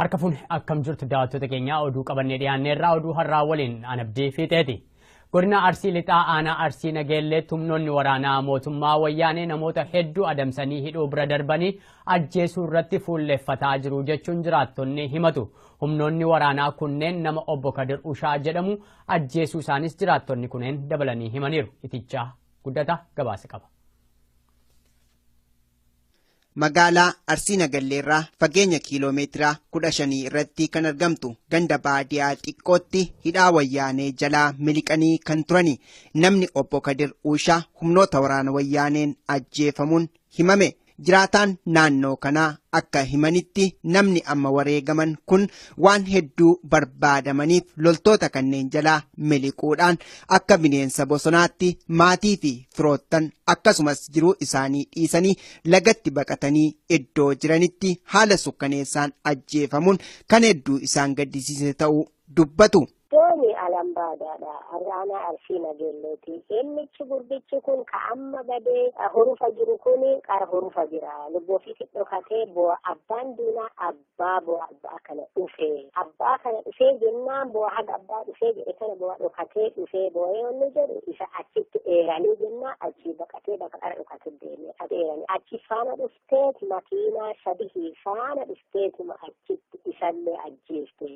Harka fuune akkam jirtu daawwattoota keenya oduu qabannee dhiyaanneerraa oduu har'aa waliin Anabdii Fiixeeti. Godina Arsii Lixaa aanaa Arsii Nageelleetti humnoonni waraanaa mootummaa wayyaanee namoota hedduu adamsanii hidhuu bira darbanii ajjeesuu irratti fuulleffataa jiru jechuun jiraattonni himatu. Humnoonni waraanaa kunneen nama obbo Kadir Ushaa jedhamu ajjeesuu isaanis jiraattonni kunneen dabalanii himaniiru. Itichaa Guddata gabaasa qaba. Magaalaa Arsii Nagalleerraa fageenya kiiloomeetira 15 irratti kan argamtu ganda baadiyaa xiqqootti hidhaa wayyaanee jalaa miliqanii kan turani namni obbo Kadir Uushaa humnoota waraana wayyaaneen ajjeefamuun himame. Jiraataan naannoo kanaa akka himanitti namni amma wareegaman kun waan hedduu barbaadamaniif loltoota kanneen jalaa miliquudhaan akka bineensa bosonaatti maatii fi firoottan akkasumas jiruu isaanii dhiisanii lagatti baqatanii iddoo jiranitti haala sukkaneessaan ajjeefamuun kan hedduu isaan gaddisiise ta'uu dubbatu. Dooni alambaadaadha. Aanaa Arsii Nageelleeti. Innichi gurbichi kun ka amma badee hurufa jiru kun qara hurufa jira. Lubbuu ofiitti dhokatee bu'a abbaan duunaa abbaa bu'a abbaa kana dhufee. Abbaa kana dhufee jennaan bu'a haga abbaa dhufee jedhe kana bu'a dhokatee dhufee bu'ee wanni jedhu isa achitti eeranii jennaan achii baqatee bakka qara dhokatee deeme. Eeranii achi faana dhufteeti makiinaa sadii faana dhufteetuma achitti isallee ajjeefte.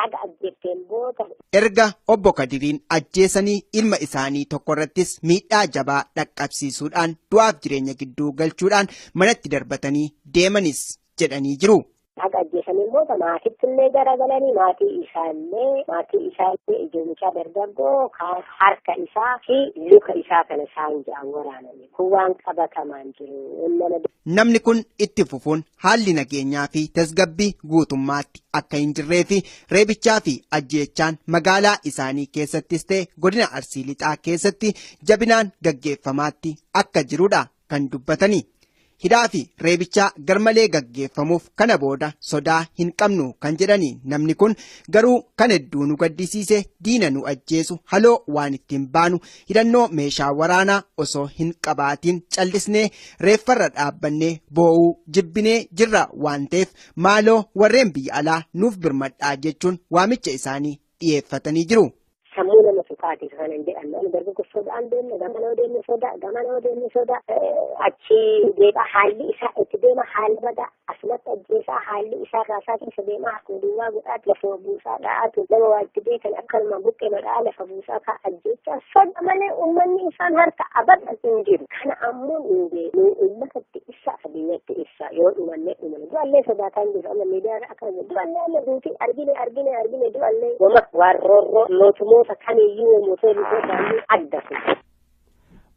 Haga ajjeefteen booda. Erga obbo Kadiriin ajjeesanii ilma isaanii tokko irrattis miidhaa jabaa dhaqqabsiisuudhaan du'aaf jireenya gidduu galchuudhaan manatti darbatanii deemanis jedhanii jiru. Haga ajjeesanii booda maatitti illee garagalanii maatii isaallee ijoollichaa dargaggoo harka isaa fi luka isaa kana isaan ja'an waraananii kun waan qabatamaan jiru. Namni kun itti fufuun haalli nageenyaa fi tasgabbii guutummaatti akka hin jirree fi reebichaa fi ajjeechaan magaalaa isaanii keessattis ta'e godina Arsii Lixaa keessatti jabinaan gaggeeffamaatti akka jirudha kan dubbatani. Hidhaa fi reebichaa garmalee gaggeeffamuuf kana booda sodaa hin qabnu kan jedhani namni kun garuu kan hedduu nu gaddisiise diina nu ajjeesu haloo waan ittiin baanu hidhannoo meeshaa waraanaa osoo hin qabaatiin callisnee reeffarra dhaabbannee boo'uu jibbinee jirra waan ta'eef maaloo warreen biyya alaa nuuf birmadhaa jechuun waamicha isaanii dhiyeeffatanii jiru. Sammuu nama suqaati kanan jedhan namni dargaggoo sodaan deemne gamana deemne sodaa gamana deemne sodaa achi deema haalli isaa itti deema haalli badaa asumatti ajjeesaa haalli isaa raasaa keessa deema harkuma duwwaa godhaati lafa buusaa dha'aatu nama waa itti beekan akkanuma buqqee madhaa lafa buusaa kaa ajjeechaa soda malee uummanni isaan harka abadan hin jiru. Kana ammoo nu uummatatti ibsa biyyatti ibsa yoo dhumanne dhumane du'allee sodaataa hin jiru amma miidiyaa akkana du'allee amma duutii argine argine argine du'allee wama warroorroo mootummoota kamiyyuu mootonni adda.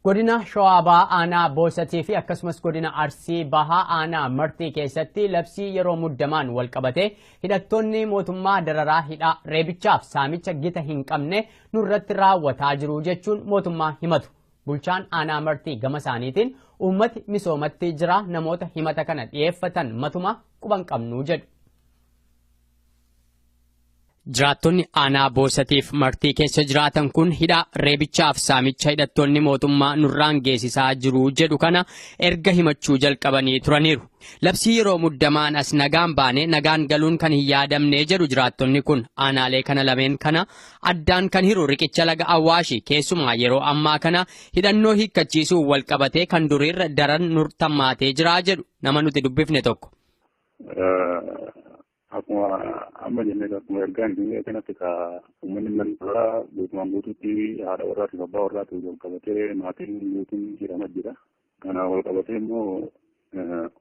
Godina Shawaa Bahaa aanaa Boosatii fi akkasumas godina Arsii Bahaa aanaa Martii keessatti labsii yeroo muddamaan wal qabate hidhattoonni mootummaa dararaa hidhaa reebichaaf saamicha gita hin qabne nurratti raawwataa jiru jechuun mootummaa himatu. Bulchaan aanaa Martii gama isaaniitiin uummati misoomatti jira namoota himata kana dhiyeeffatan matuma quban qabnu jedhu. Jiraattonni aanaa Boosatiif Martii keessa jiraatan kun hidhaa reebichaaf saamicha hidhattoonni mootummaa nurraan geessisaa jiru jedhu kana erga himachuu jalqabanii turaniiru. Labsii yeroo muddamaan as nagaan baane nagaan galuun kan hin yaadamne jedhu jiraattonni kun aanaalee kana lameen kana addaan kan hiru riqicha laga Awwaashii keessumaa yeroo ammaa kana hidhannoo hiikkachiisuu wal qabatee kan duriirra daran nurtammaatee jira jedhu nama nuti dubbifne tokko. Akkuma amma jennee akkuma ergaan biyya kanatti ka uummanni magaalaa guutumaan guutuutti haadha warraatiif abbaa warraatiif wal qabatee maatiin guutuun hidhamaa jira. Kana wal qabatee immoo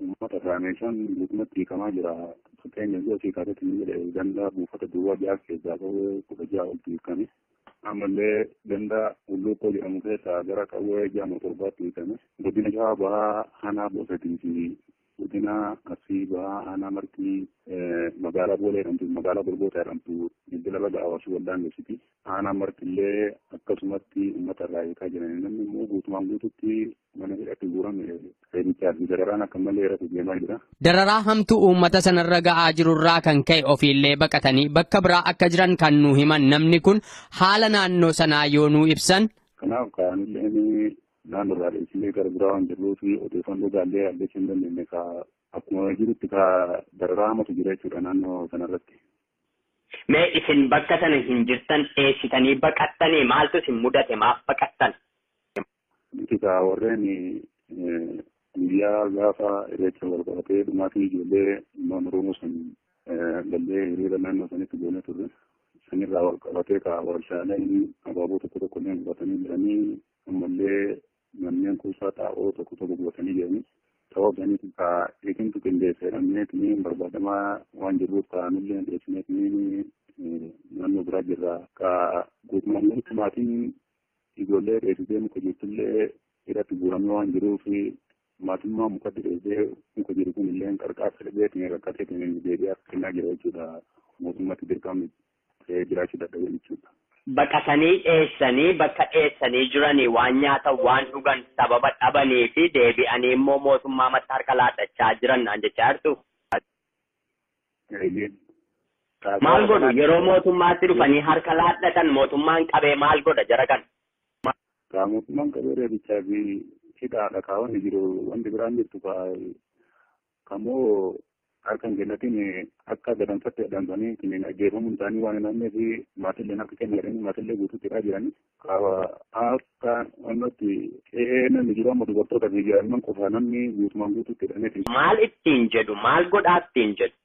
uummata irraa meeshaan guutummaatti hiikamaa jira. Fakkeenyaaf yoo hiikatetti ni jedhe ganda buufata duwwaa ja'a keessaa qawwee 16 ol hiikame. Ammallee ganda Hulluuqoo jedhamu keessaa gara qawwee 6 7 hiikame. Godina Shawaa Bahaa aanaa Boosatii fi godina Arsii Bahaa aanaa Martii magaalaa Boolee jedhamtu magaalaa Golgoota jedhamtu bilbila laga Awaashii waldaan geessiti. Aanaa Martillee akkasumatti uummata irraa hiikaa jiran namni immoo guutumaan guututti mana hidhatti guurame reebichaa fi dararaan akka malee irratti deemaa jira. Dararaa hamtuu uummata sanarra ga'aa jirurraa kan ka'e ofiillee baqatanii bakka biraa akka jiran kan nu himan namni kun haala naannoo sanaa yoo nu ibsan. Kanaaf kaanillee naannoo irraa dheessinee gara biraa waan jirruu fi odeeffannoo gaallee argachuu hin dandeenye ka Akkuma jirutti ka dararaa hamatu jira jechuudha naannoo sanarratti. Mee isin bakka sana hin jirtan dheessitanii baqattanii maaltu isin mudate maaf baqattan? Nuti ka warreen guyyaa gaafa irreecha wal qabatee dhumaatii ijoollee ilmaan Oromoo san gallee hiriira naannoo sanitti goonee turre. Sanirraa wal qabatee ka warshaaleen abaaboo tokko tokko illee gubatanii jiranii ammallee manneen kuusaa xaa'oo tokko tokko gubatanii jiranii. Sababa saniif ka isintu qindeesse jedhamneetini barbaadamaa waan jirruuf ka nullee dheessineetini naannoo biraa jirra. Ka guutummaan guututti maatiin ijoollee dheessitee muka jirtullee irratti guuramee waan jiruuf maatummaa mukatti dheessee muka jiru kun illee qarqaarsa dhabeetiin rakkateetiin deebi'aa kennaa jira jechuudha. Mootummatti dirqamni ta'ee jiraachuu dadhabee jechuudha. Baqatanii dheessanii bakka dheessanii jiranii waan nyaatan waan dhugan sababa dhabanii fi deebi'anii immoo mootummaa matti harka laaddachaa jiran naan jechaa jirtu. Maal godhu yeroo mootummaatti dhufanii harka laaddatan mootummaan qabee maal godha jara kana? Kaa mootummaan qabee reebichaa fi hidhaadha kaa wanni jiru wanti biraan jirtu kaa kamoo harka hin kennatin akka gadamsatti adamsanii ittiin ajjeefamuun isaanii waan hin hafneef maatilleen harka kenna jedhanii maatillee guutuutti hidhaa jiranii. Akka wannatti qe'ee namni jiru amma dubartoota fi daa'imman qofa namni guutumaan guutuutti hidhameeti. Maal ittiin jedhu maal godhaa ittiin jedhu?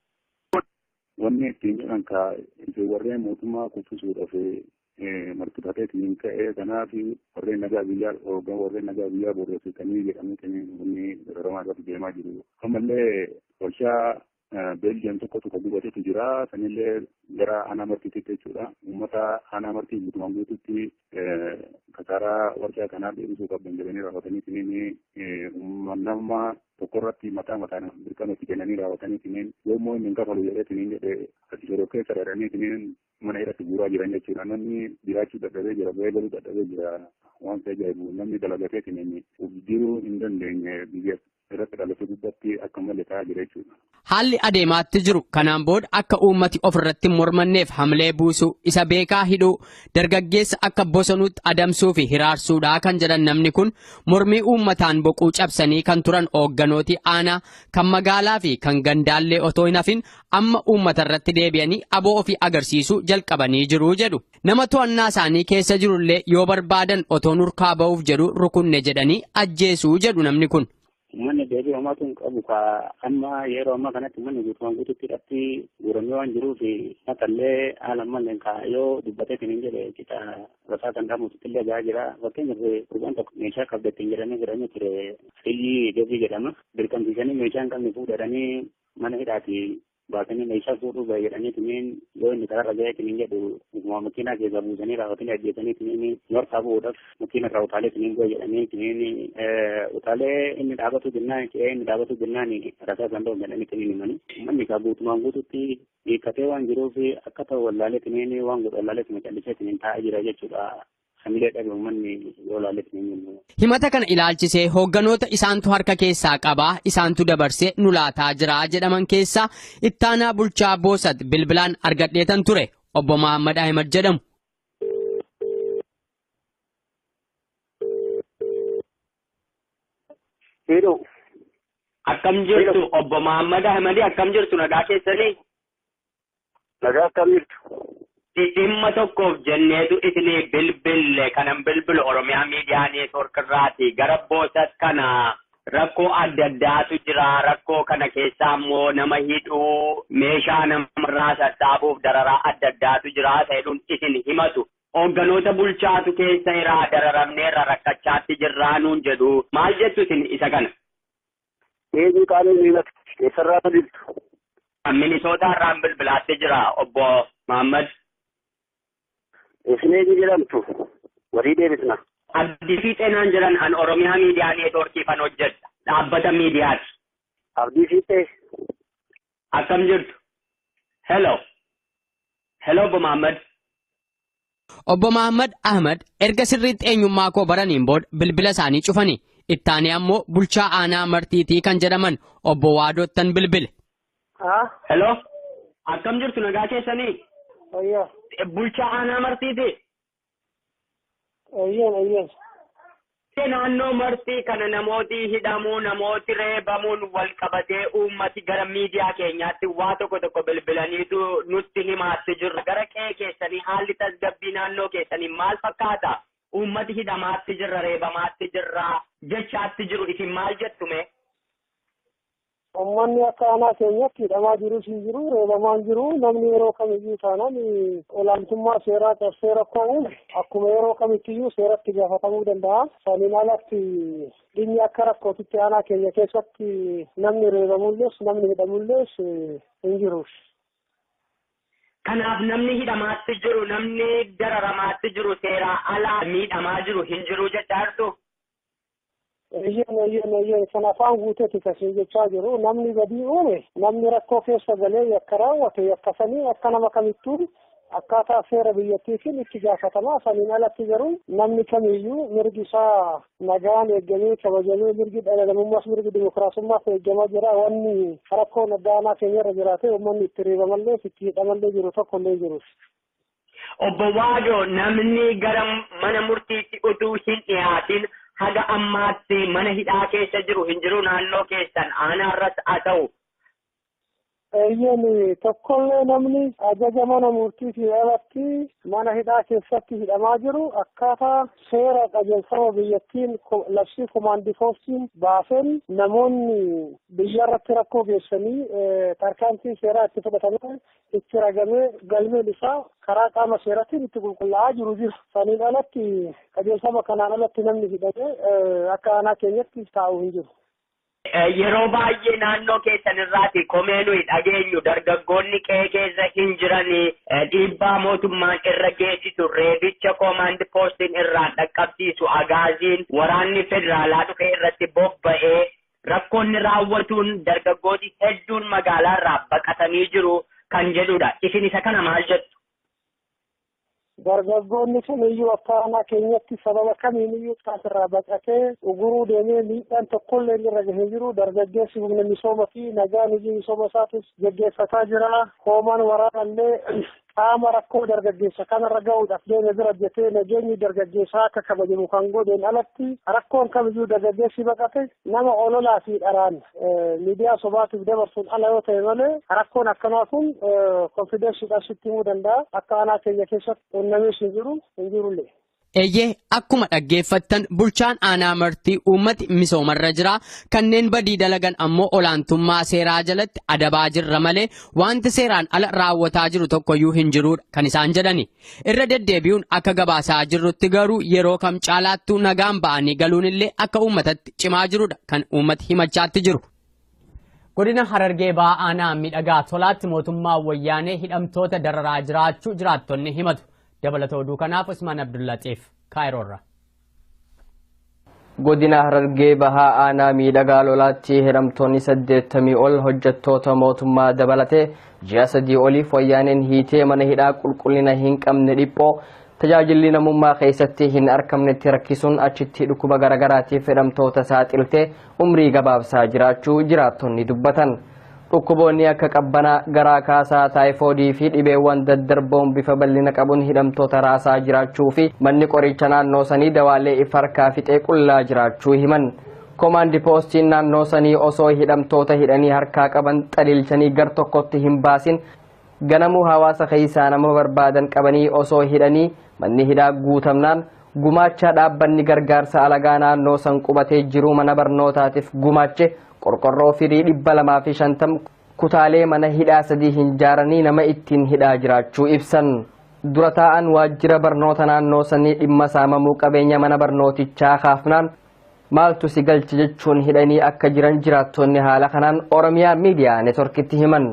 Wanni ittiin jedhan kaa isin warreen mootummaa kuffisuudhaaf martifateetiin ka'ee kanaaf warreen nagaa biyyaa hoogan warreen nagaa biyyaa booressitanii jedhamee wanni dararamaa irratti deemaa jiru. Ammallee warshaa Beeljiyeem tokkotu kan gubatetu jira. Sanillee gara aanaa martiitti jechuudha. Uummata aanaa martii guutumaan guututti kasaaraa warshaa kanaa deebisuu qabdan jedhanii raawwatanii tiniin nama tokkorratti mataa mataan dirqama itti kennanii raawwatanii tiniin yoommoo inni hin kafalu jedhee tiniin jedhe ati shoroo keessa dhadhanii tiniin mana irratti guuraa jiran jechuudha. Namni jiraachuu dadhabee jira, ba'ee galuu dadhabee jira. Waan ta'e ajaa'ibu namni dalagatee tiniin of jiruu hin dandeenye biyya irratti dhalate gubbatti akka malee ta'aa jira jechuudha. Haalli adeemaatti jiru kanaan booda akka uummati ofirratti hin mormanneef hamlee buusuu isa beekaa hidhuu dargaggeessa akka bosonuutti adamsuu fi hiraarsuudha kan jedhan namni kun mormii uummataan boquu cabsanii kan turan hoogganooti aanaa kan magaalaa fi kan gandaallee otoo hin hafin amma uummata irratti deebi'anii aboo ofii agarsiisuu jalqabanii jiru jedhu. Nama to'annaa isaanii keessa jirullee yoo barbaadan otoo nurkaa ba'uuf jedhu rukunne jedhanii ajjeesuu jedhu namni kun. Uummanni deebii homaatu hin qabu ka amma yeroo ammaa kanatti uummanni guutumaan guututti hidhatti guuramee waan jiruuf matallee haala ammallee ka yoo dubbateetiin hin jedhe qixa rasaa kan dhamuutti illee gahaa jira. Fakkeenyaaf gurbaan tokko meeshaa qabda ittiin jedhamee fudhamee ture Aliyyi Deebii jedhama. Dirqamsiisanii meeshaa hin qabne fuudhanii mana hidhaati baasanii meeshaa fuudhuu bahe jedhanii tiniin yoo inni karaarra ga'ee tiniin jedhu makiinaa keessaa buusanii raawwatanii ajjeesanii tiniin nortaa bu'uudhaaf makiina irraa utaalee tiniin bu'e jedhanii tiniin utaalee inni dhaabatu jennaan ce'ee inni dhaabatu jennaan rasaa kan dha'u jedhanii tiniin himanii. Manni isaa guutumaan guututti hiikkatee waan jiruuf akka ta'u wallaalee tiniin waan godhu wallaalee tuma callisee tiniin taa'ee jira jechuudha. Hamilee dhabe uummanni yoo laalee tiniin jennu. Himata kana ilaalchisee hoogganoota isaantu harka keessaa qabaa isaantu dabarsee nu laataa jira jedhaman keessaa ittaanaa bulchaa Boosat bilbilaan argadheetan ture obbo Mahammad Ahimad jedhamu. Hello. Akkam jirtu obbo Mahammad Ahimad akkam jirtu nagaa keessanii? Nagaa akkam jirtu? Dhimma tokkoof jenneetu isinii bilbille kanan bilbilu Oromiyaa Miidiyaa Neetwoork irraati. Gara Boosat kana rakkoo adda addaatu jira. Rakkoo kana keessaa immoo nama hidhuu, meeshaa namarraa sassaabuuf dararaa adda addaatu jira. Isa isin himatu. Hoogganoota bulchaatu keessa irraa dararamneerra rakkachaatti jirraa nuun jedhu. Maal jettu isin isa kana? Eenyu qaamni himatu? Eessarraa bilbiltu? Minisootaa irraan bilbilaatti jira obbo Mahammad. Isin eenyu jedhamtu? Walii deebisna. Abdii Fiixee naan jedhan an Oromiyaa Miidiyaa Neetwoorkiif an hojjedha. Dhaabbata miidiyaati. Abdii Fiixee. Akkam jirtu? Hello. Hello obbo Mahammad. Obbo Mahammad Ahmad erga sirriitti eenyummaa koo baraniin booda bilbila isaanii cufanii ittaanii ammoo bulchaa aanaa Martiitii kan jedhaman obbo Waadottan bilbile. Hello. Akkam jirtu nagaa keessanii? Ayyaa. Bulchaa aanaa Martiitii. Ayyaan ayyaan. Naannoo Martii kana namooti hidhamuu, namooti reebamuun wal qabatee uummati gara miidiyaa keenyaatti waa tokko tokko bilbilaniitu nutti himaatti jiru. Gara qe'ee keessanii haalli tasgabbii naannoo keessanii maal fakkaata? Uummati hidhamaatti jirra, reebamaatti jirra jechaatti jiru, isin maal jettume? Uummanni akka aanaa keenyatti hidhamaa jirus hin jiru, reebamaa hin jiru. Namni yeroo kamiyyuu taanaan olaantummaa seeraa cabsee rakkoo uume akkuma yeroo kamittiyyuu seeratti gaafatamuu danda'a. Saniin alatti dhimmi akka rakkootitti aanaa keenya keessatti namni reebamullees namni hidhamullees hin jiru. Kanaaf namni hidhamaatti jiru, namni dararamaatti jiru, seeraa alaa miidhamaa jiru hin jiru jechaa jirtu. Eeyyeen, eeyyeen, eeyyeen, kan afaan guuteeti kasiin jechaa jiru. Namni badii uume, namni rakkoo keessa galee yakka raawwate, yakka sanii akka nama kamittuu akkaataa seera biyyattiitiin itti gaafatama. Saniin alatti garuu namni kamiyyuu mirgi isaa nagaan eegamee kabajamee, mirgi dhala namummaas mirgi dimokiraasummaas eegamaa jira. Wanni rakkoon adda aanaa keenyarra jiraate uummanni itti reebamallee itti hidhamallee jiru tokko illee jiru. Obbo Waadoo, namni gara mana murtiitti utuu hin dhiyaatin haga ammaatti mana hidhaa keessa jiru hin jiru naannoo keessan aanaarras haa ta'u? Eeyyeen, tokkollee namni ajaja mana murtiitiin alatti mana hidhaa keessatti hidhamaa jiru akkaataa seera qajeelfama biyyattiin labsii komaandii poostiin baaseen namoonni biyya irratti rakkoo geessanii tarkaanfiin seeraa itti fudhatamee itti ragamee galmeen isaa karaa qaama seeratiin itti qulqullaa'aa jiru jiru. Saniin alatti, qajeelfama kanaan alatti namni hidhamee akka aanaa keenyatti taa'u hin jiru. Yeroo baay'ee naannoo keessan irraati komee nuyi dhageenyu, dargaggoonni qe'ee keessa hin jiran dhiibbaa mootummaan irra geessisu, reebicha koomaandi poostiin irraan dhaqqabsiisu, agaaziin waraanni federaalaa dhufee irratti bobba'ee rakkoonni raawwatuun dargaggooti hedduun magaalaa irraa baqatanii jiru kan jedhudha. Isin isa kana maal jettu? Dargaggoonni kamiyyuu akka aanaa keenyatti sababa kamiiniyyuu irraa baqatee uguruu deemee miidhaan tokkollee irra gahee jiru. Dargaggeessi humna misooma fi nagaan hojii misooma isaatis geggeeffataa jira. Hoomaan waraanallee qaama rakkoo dargaggeessa kanarra gahuudhaaf deeme bira jetee nageenyi dargaggeessaa akka kabajamu kan godheen alatti rakkoon kamiyyuu dargaggeessi baqate nama ololaa fi dharaan miidiyaa sobaatiif dabarsuun ala yoo ta'e malee rakkoon akkanaa kun konfidensiidhaan sitti himuu danda'a. Akka aanaa keenya keessatti qunnamees hin jiru, hin jirullee. Eeyyee, akkuma dhaggeeffattan bulchaan aanaa Martii uummati misoomarra jira, kanneen badii dalagan ammoo olaantummaa seeraa jalatti adabaa jirra malee wanti seeraan ala raawwataa jiru tokkoyyuu hin jirudha kan isaan jedhani. Irra deddeebi'uun akka gabaasaa jirrutti garuu yeroo kam caalaattuu nagaan ba'anii galuun illee akka uummatatti cimaa jirudha kan uummati himachaatti jiru. Godina Harargee Bahaa aanaa Miidhagaa Tolaatti mootummaa wayyaanee hidhamtoota dararaa jiraachuu jiraattonni himatu. Dabalata oduu kanaaf Usmaan Abdullaxiif Kaayiroorra. Godina Harargee Bahaa aanaa Miidhagaa Lolaatti hidhamtoonni 80 ol hojjettoota mootummaa dabalatee ji'a 3 oliif wayyaaneen hiitee mana hidhaa qulqullina hin qabne dhiphoo tajaajilli namummaa keessatti hin argamnetti rakkisuun achitti dhukkuba garaagaraatiif hidhamtoota saaxiltee umrii gabaabsaa jiraachuu jiraattonni dubbatan. Dhukkuboonni akka qabbanaa, garaa kaasaa, taayifoodii fi dhibeewwan daddarboon bifa bal'ina qabuun hidhamtoota raasaa jiraachuu fi manni qoricha naannoo sanii dawaalee if harkaa fixee qullaa jiraachuu himan. Komaandi poostiin naannoo sanii osoo hidhamtoota hidhanii harkaa qaban xaliilchanii gar tokkotti hin baasin ganamuu hawaasa keessaa nama barbaadan qabanii osoo hidhanii manni hidhaa guutamnaan gumaacha dhaabbanni gargaarsa alagaa naannoo san qubatee jiru mana barnootaatiif gumaache qorqorroo firii 250 kutaalee mana hidhaa 3 hin jaaranii nama ittiin hidhaa jiraachuu ibsan. Dura taa'an waajjira barnoota naannoo sanii dhimma saamamuu qabeenya mana barnootichaa kaafnaan maaltu si galche jechuun hidhanii akka jiran jiraattonni haala kanaan Oromiyaa Miidiyaa Neetworkitti himan.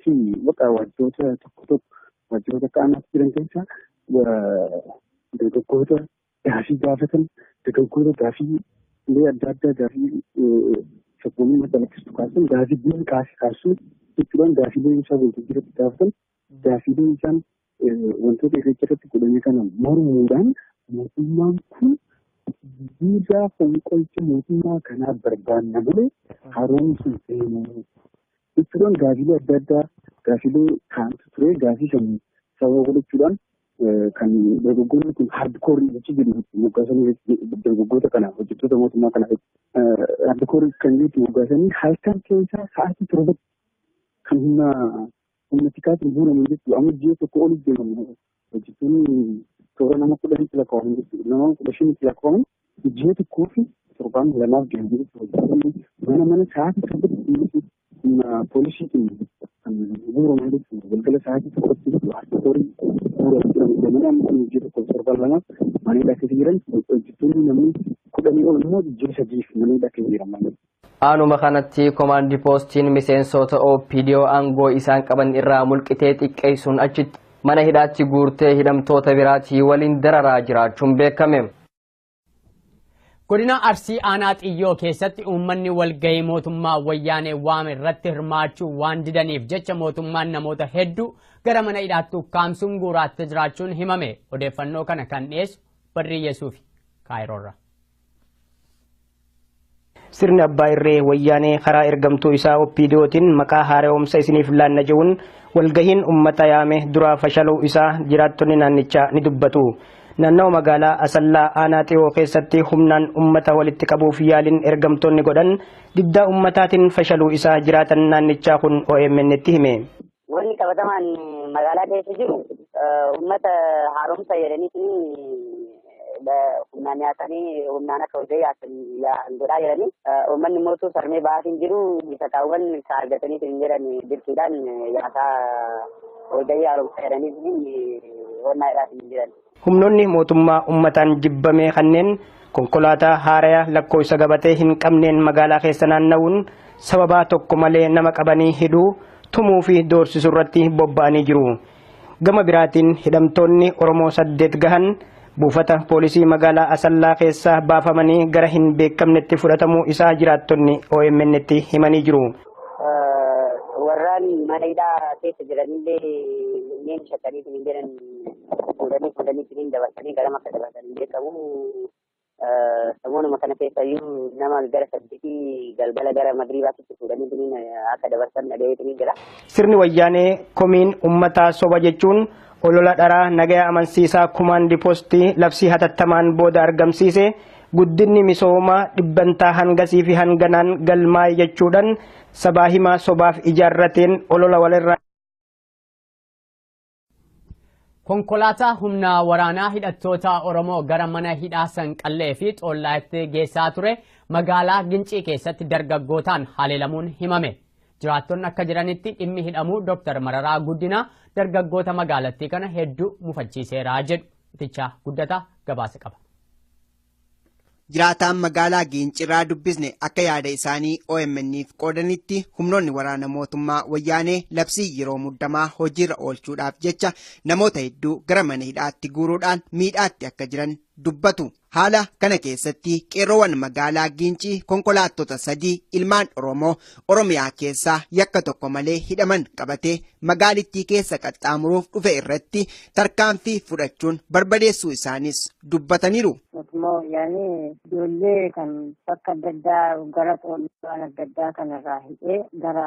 Fi bakka waajjiroota tokko tokko waajjiroota akka aanaatti jiran keessa dargaggoota gaafii gaafatan, dargaggoota gaafii illee adda addaa, gaafii sabboonummaa calaqqistu kaasan, gaafii diin kaasii kaasuu jechuudhaan gaafiilee isaan waltajjii irratti gaafatan, gaafiilee isaan wantoota irreecha irratti godhame kana mormuudhaan mootummaan kun jijjiirraa fonqolcha mootummaa kanaa barbaanna malee haaromsuun seenuu jechuudhaan gaafiilee adda addaa gaafiilee kaantu ture. Gaafii san sababa godhachuudhaan Kan dargaggoonni kun hardcore jechi jedhu moggaasanii dargaggoota kana hojjettoota mootummaa kana hardcore kan jedhu moggaasanii halkan keessaa sa'aatii 7 kan humna tikaatiin guuraman jechuudha. Amma ji'a tokko oliif deeman hojjettoonni toora nama 10tti lakkaa'aman jechuudha. Nama 15tti lakkaa'aman ji'a tokkoo fi torbaan 2 deemu jechuudha. Hojjettoonni mana sa'aatii 7tti humna poolisiitiin kan guuraman jechuudha. Galgala sa'aatii 7tti jechuudha. Hardcore guuraman amma ji'a tokko torbaan 2 mana hidhaa keessa jiran hojjettoonni namni 10 ol immoo ji'a 3 mana hidhaa keessa jiran. Aanuma kanatti komaandi poostiin miseensota OPDO aangoo isaan qaban irraa mulqitee xiqqeessuun achitti mana hidhaatti guurtee hidhamtoota biraatii waliin dararaa jiraachuun beekame. Godina Arsii aanaa Xiyyoo keessatti uummanni walgahii mootummaa wayyaanee waame irratti hirmaachuu waan didaniif jecha mootummaan namoota hedduu gara mana hidhaatti ukkaamsuun guuraatti jiraachuun himame. Odeeffannoo kana kan dhiyeessu Barrii Yesuufi Kaayiroorraa. Sirni abbaa irree wayyaanee karaa ergamtuu isaa OPDOtiin maqaa haaromsa isiniif laanna jechuun walgahiin uummata yaame duraa fashaluu isaa jiraattonni naannichaa ni dubbatu. Naannoo magaalaa Asallaa aanaa Xiyoo keessatti humnaan uummata walitti qabuuf yaaliin ergamtoonni godhan diddaa uummataatiin fashaluu isaa jiraatan naannichaa kun OMN tti hime. Wanni qabatamaan magaalaa keessa jiru uummata haaromsa jedhaniitiin humnaan nyaatanii humnaan akka hojii yaa'an godhaa jiranii uummanni immoo sarmee ba'aatiin jiru isa kaawwan ka argatanii hin jedhan dirqiidhaan yaasaa hojii haaromsa jedhanii honnaa jedhaatiin jiran. Humnoonni mootummaa uummataan jibbame kanneen konkolaataa haaraya lakkoofsa gabatee hin qabneen magaalaa keessa naanna'uun sababaa tokko malee nama qabanii hidhuu tumuu fi doorsisuu irratti bobba'anii jiru. Gama biraatiin hidhamtoonni Oromoo 8 gahan buufata poolisii magaalaa Asallaa keessaa baafamanii gara hin beekamnetti fudhatamuu isaa jiraattonni OMN tti himanii jiru. Warraan mana hidhaa keessa jiranillee minneen shakkanii hin jiran fuudhanii dabarsanii gara makka dabarsanii beekamu. Samoonuma kana keessayyuu nama gara 8 galgala gara magriibaatti fuudhanii akka dabarsan dhaga'eetu jira. Sirni wayyaanee komiin uummataa soba jechuun olola dharaa nagaya amansiisaa kumaandi poostii labsii hatattamaan booda argamsiise guddinni misoomaa dhibbantaa hangasii fi hanganaan galmaa'e jechuudhaan sabaa himaa sobaaf ijaarrateen olola walirraa. Konkolaataa humna waraanaa hidhattoota Oromoo gara mana hidhaa Sanqallee fi Xoollaatti geessaa ture magaalaa Gincii keessatti dargaggootaan haleelamuun himame. Jiraattonni akka jiranitti dhimmi hidhamuu Dr. Mararaa Guddinaa dargaggoota magaalattii kana hedduu mufachiiseera jedhu. Itichaa Guddataa gabaasa qaba. Jiraataan magaalaa Giincirraa dubbisne akka yaada isaanii OMN'if qoodanitti humnoonni waraana mootummaa wayyaanee labsii yeroo muddamaa hojiirra oolchuudhaaf jecha namoota hedduu gara mana hidhaatti guuruudhaan miidhaatti akka jiran dubbatu. Haala kana keessatti qeerroowwan magaalaa Giincii konkolaattota 3 ilmaan Oromoo Oromiyaa keessaa yakka tokko malee hidhaman qabatee magaalittii keessa qaxxaamuruuf dhufe irratti tarkaanfii fudhachuun barbadeessuu isaanis dubbataniiru. Mootummaa wayyaanee ijoollee kan bakka adda addaa gara xoollaan adda addaa kanarraa hidhee gara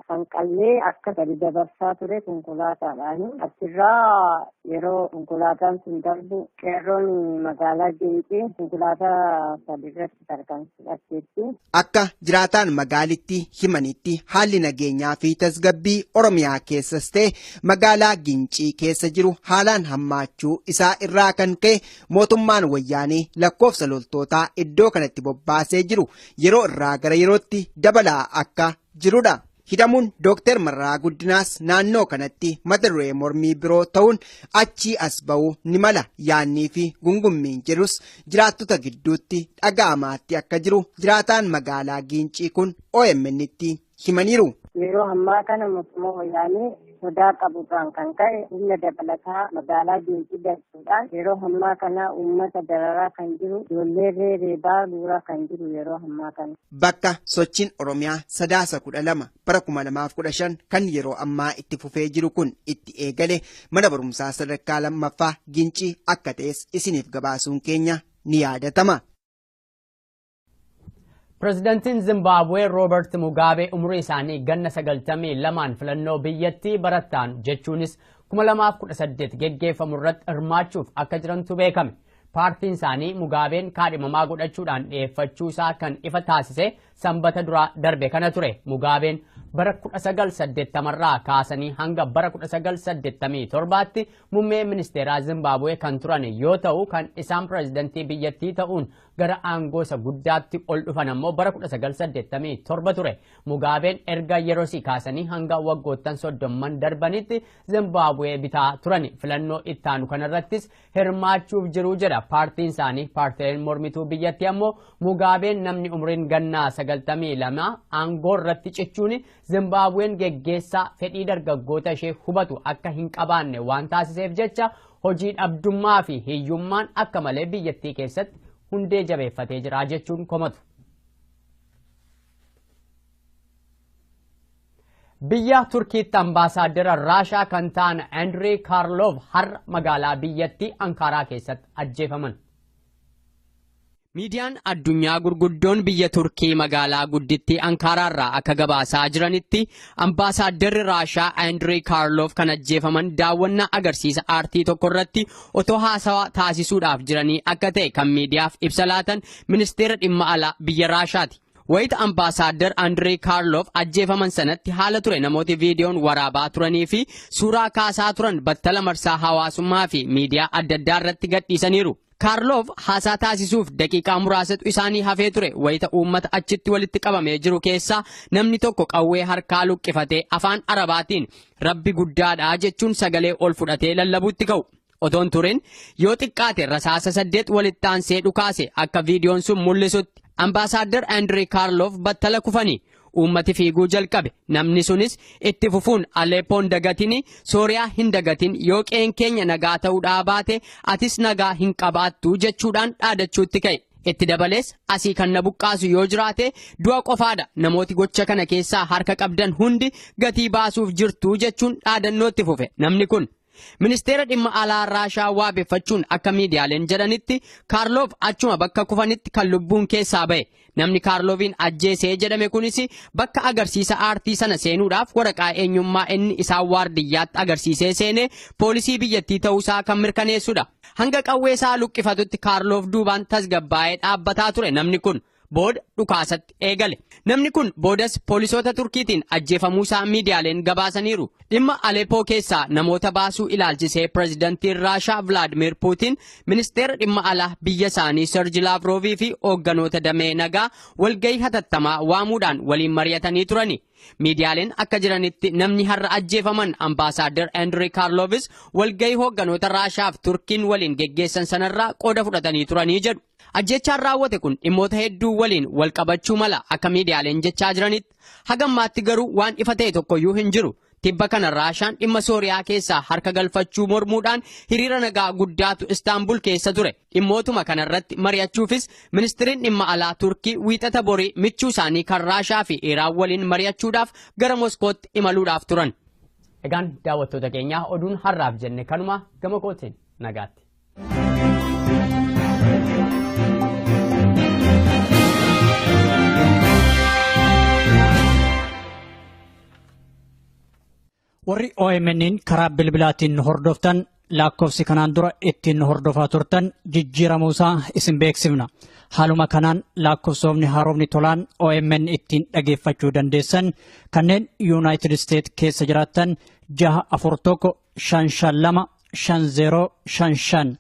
Sanqallee akka gadi dabarsaa ture konkolaataadhaan. Achirraa yeroo konkolaataan sun darbu qeerroon magaalaa Giincii konkolaataa 3 irratti tarkaanfii fudhatteetti. Akka jiraataan magaalittii himanitti haalli nageenyaa fi tasgabbii Oromiyaa keessas ta'e magaalaa Giincii keessa jiru haalaan hammaachuu isaa irraa kan ka'e mootummaan wayyaanee lakkoofsa loltootaa iddoo kanatti bobbaasee jiru yeroo irraa gara yerootti dabalaa akka jirudha. Hidhamuun Dr. Mararaa Guddinaas naannoo kanatti mata duree mormii biroo ta'uun achii as ba'uu ni mala yaannii fi gungummiin jedhus jiraattota gidduutti dhaga'amaatti akka jiru jiraataan magaalaa Giincii kun OMN'tti himaniiru. Yeroo ammaa kana mootummaa wayyaanee sodaa qaburraan kan ka'e humna dabalataa magaalaa Giincii galchuudhaan yeroo ammaa kana uummata dararaa kan jiru ijoollee reebaa guuraa kan jiru yeroo ammaa kana. Bakka sochiin Oromiyaa Sadaasa 12 bara 2015 kan yeroo ammaa itti fufee jiru kun itti eegale mana barumsaa sadarkaa 2ffaa Giincii akka ta'es isiniif gabaasuun keenya ni yaadatama. Pireezidaantiin Zimbaabuwee Roobert Mugaabee umurii isaanii ganna 92 filannoo biyyattii barattaan jechuunis 2018 geggeeffamu irratti hirmaachuuf akka jirantu beekame. Paartiin isaanii Mugaabeen kaadhimamaa godhachuudhaan dhiyeeffachuu isaa kan ifa taasise sanbata duraa darbe kana ture. Mugaabeen bara 1980 irraa kaasanii hanga bara 1987tti muummee ministeeraa Zimbaabuwee kan turan yoo ta'u, kan isaan pireezidantii biyyattii ta'uun gara aangoo isa guddaatti ol dhufan ammoo bara 1987 ture. Mugaabeen erga yeroo kaasanii hanga waggoottan 30 darbanitti Zimbaabuwee bitaa turan. Filannoo ittaanu kanarrattis hirmaachuuf jiru jedha paartiin isaanii. Paartileen mormituu biyyattii ammoo Mugaabeen namni umriin gannaa 92 aangoo irratti cichuun Zimbaabuween geggeessaa fedhii dargaggoota ishee hubatu akka hin qabaanne waan taasiseef jecha hojii dhabdummaa fi hiyyummaan akka malee biyyattii keessatti hundee jabeeffatee jira jechuun komatu. Biyya Turkiitti ambaasaaddara Raashaa kan ta'an Andrei Karlov har'a magaalaa biyyattii Ankaaraa keessatti ajjeefaman. Miidiyaan addunyaa gurguddoon biyya Turkii magaalaa guddittii Ankaaraarraa akka gabaasaa jiranitti ambaasaadarri Raashaa Andrei Karlov kan ajjeefaman daawwannaa agarsiisa aartii tokko irratti otoo haasawaa taasisuudhaaf jiranii akka ta'e kan miidiyaaf ibsa laatan ministeera dhimma alaa biyya Raashaati. Wayita ambaasaaddar Andrei Karlov ajjeefaman sanatti haala ture namooti viidiyoon waraabaa turanii fi suuraa kaasaa turan battala marsaa hawaasummaa fi miidiyaa adda addaa irratti gadhiisaniiru. Karlov haasaa taasisuuf daqiiqaa muraasatu isaanii hafee ture. Wayita uummata achitti walitti qabamee jiru keessaa namni tokko qawwee harkaa luqqifatee afaan Arabaatiin rabbi guddaadha jechuun sagalee ol fudhatee lallabuutti ka'u. Otoon turin yoo xiqqaate rasaasa 8 walitti aansee dhukaase akka viidiyoon sun mul'isutti. Ambaasaaddar Andrei Karlov battala kufanii uummati fiiguu jalqabe. Namni sunis itti fufuun Aleppoon dagatin, Sooriyaa hin dagatin, yoo qe'een keenya nagaa ta'uudhaa baate atis nagaa hin qabaattu jechuudhaan dhaadachuutti ka'e. Itti dabalees asii kan na buqqaasu yoo jiraate du'a qofaadha. Namooti gocha kana keessaa harka qabdan hundi gatii baasuuf jirtu jechuun dhaadannootti fufe namni kun. Ministeera dhimma alaa Raashaa waabeffachuun akka miidiyaaleen jedhanitti Kaarloof achuma bakka kufanitti kan lubbuun keessaa ba'e. Namni Kaarloofiin ajjeesee jedhame kunis bakka agarsiisa aartii sana seenuudhaaf waraqaa eenyummaa inni isaan waardiyyaatti agarsiisee seene poolisii biyyattii ta'uusaa kan mirkaneessudha. Hanga qawwee isaa luqqifatutti Kaarloof duubaan tasgabbaa'ee dhaabbataa ture namni kun. Booda dhukaasatti eegale. Namni kun boodas poolisoota Turkiitiin ajjeefamuusaa miidiyaaleen gabaasaniiru. Dhimma Aleppoo keessaa namoota baasuu ilaalchisee pireezidantiin Raashaa Vilaadimir Puutiin ministeera dhimma alaa biyya isaanii Serji Laavroovii fi hoogganoota damee nagaa walgahii hatattamaa waamuudhaan waliin mari'atanii turani. Miidiyaaleen akka jiranitti namni har'a ajjeefaman ambaasaaddar Andrei Karlovis walgahii hoogganoota Raashaa fi Turkiin waliin geggeessan sanarraa qooda fudhatanii turanii jedhu. Ajjechaan raawwate kun dhimmoota hedduu waliin wal qabachuu mala akka miidiyaaleen jechaa jiranitti. Hagammaatti garuu waan ifa ta'e tokkoyyuu hin jiru. Tibba kana Raashaan dhimma Sooriyaa keessaa harka galfachuu mormuudhaan hiriira nagaa guddaatu Istaanbul keessa ture. Dhimmootuma kanarratti mari'achuufis ministiriin dhimma alaa Turkii wiixata borii michuu isaanii kan Raashaa fi Iraan waliin mari'achuudhaaf gara Moskootti imaluudhaaf turan. Egaan daawwattoota keenyaa oduun har'aaf jenne kanuma gama kootiin nagaatti. Warri OMN'n karaa bilbilaatiin hordoftan lakkoofsi kanaan dura ittiin hordofaa turtan jijjiiramuusaa isin beeksifna. Haaluma kanaan lakkoofsomni haaromni tolaan OMN ittiin dhageeffachuu dandeessan kanneen United States keessa jiraattan 641 552 5055,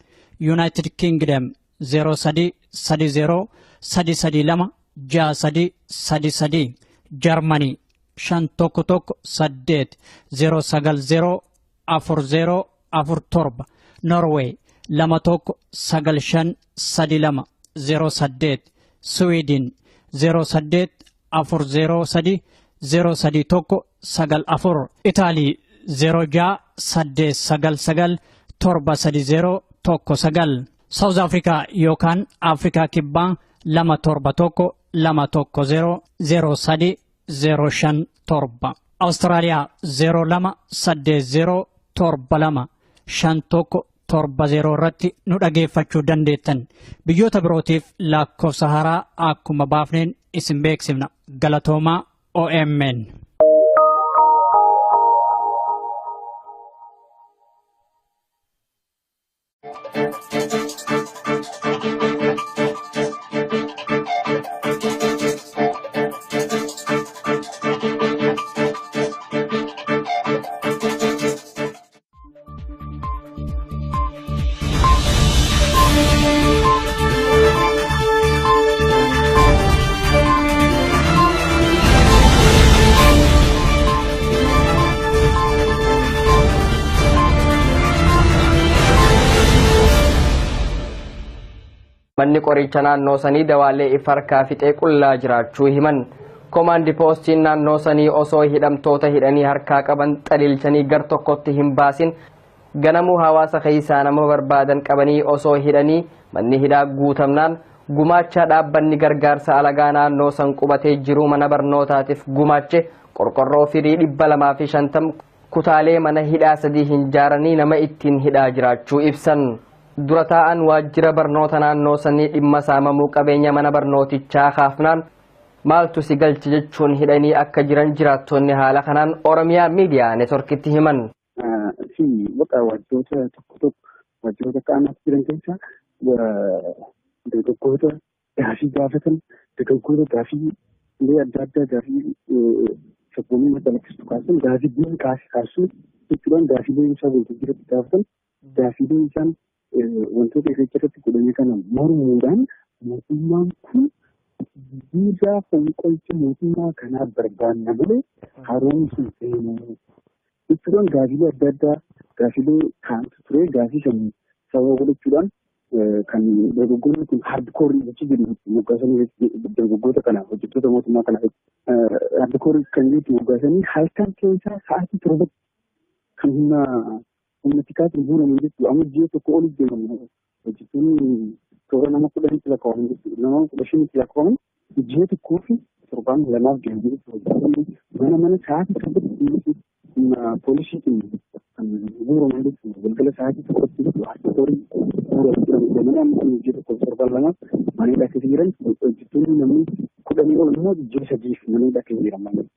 United Kingdom 03 30 332 63 33, Germany 511 8 090 40 47, Norway 21 95 32 08, Sweden 08 403 031 94, Italy 06 899 730 19, South Africa yookaan Afrikaa Kibbaa 271 210 03 057, Australia 02 80 72 51 70 irratti nu dhageeffachuu dandeettan. Biyyoota birootiif lakkoofsa haaraa akkuma baafneen isin beeksifna. Galatoomaa OMN. Manni qoricha naannoo sanii dawaalee ifa harkaa fixee qullaa jiraachuu himan. Komaandi poostiin naannoo sanii osoo hidhamtoota hidhanii harkaa qaban xaliilchanii gar tokkotti hin baasin ganamuu hawaasa keessaa nama barbaadan qabanii osoo hidhanii manni hidhaa guutamnaan gumaacha dhaabbanni gargaarsa alagaa naannoo san qubatee jiru mana barnootaatiif gumaache qorqorroo firii 250 kutaalee mana hidhaa 3 hin jaaranii nama ittiin hidhaa jiraachuu ibsan. Dura taa'an waajjira barnoota naannoo sanii dhimma saamamuu qabeenya mana barnootichaa kaafnaan maaltu si galche jechuun hidhanii akka jiran jiraattonni haala kanaan Oromiyaa miidiyaa neetworkitti himan. Si bakka waajjiroota tokko tokko waajjiroota qaamaatti jiran keessaa dargaggoota gaafii gaafatan dargaggoota gaafii adda addaa gaafii sabboonummaa calaqqistu kaasan gaafii diin kaasuu jechuudhaan gaafiilee isaa waltajjii irratti gaafatan gaafiilee isaan wantoota irreecha irratti godhame kana mormuudhaan mootummaan kun jijjiirraa fonqolcha mootummaa kanaa barbaanna malee haaromsuun seenuu jechuudhaan gaafiilee adda addaa gaafiilee kaa'antu ture gaafii san sababa godhachuudhaan kan dargaggoonni kun haardikoorii jechi jedhu moggaasanii dargaggoota kana hojjettoota mootummaa kana haardikoorii kan jedhu moggaasanii halkan keessaa sa'aatii 7 kan humna tikaatiin guuraman jechuudha. Amma ji'a tokko olitti deeman hojjettoonni toora nama 10tti lakkaa'aman jechuudha. Nama 15tti lakkaa'aman ji'a tokkoo fi torbaan lamaaf deemu jechuudha. Mana mana sa'aatii 7tti humna poolisiitiin kan guuraman jechuudha. Galgala sa'aatii 7tti jechuudha. Haardikoorii guuraman jedhamu. Mana amma ji'a tokkoo fi torbaan lamaaf mana hidhaa keessa jiran hojjettoonni namni 10 ol immoo ji'a 3f mana hidhaa keessa jiran.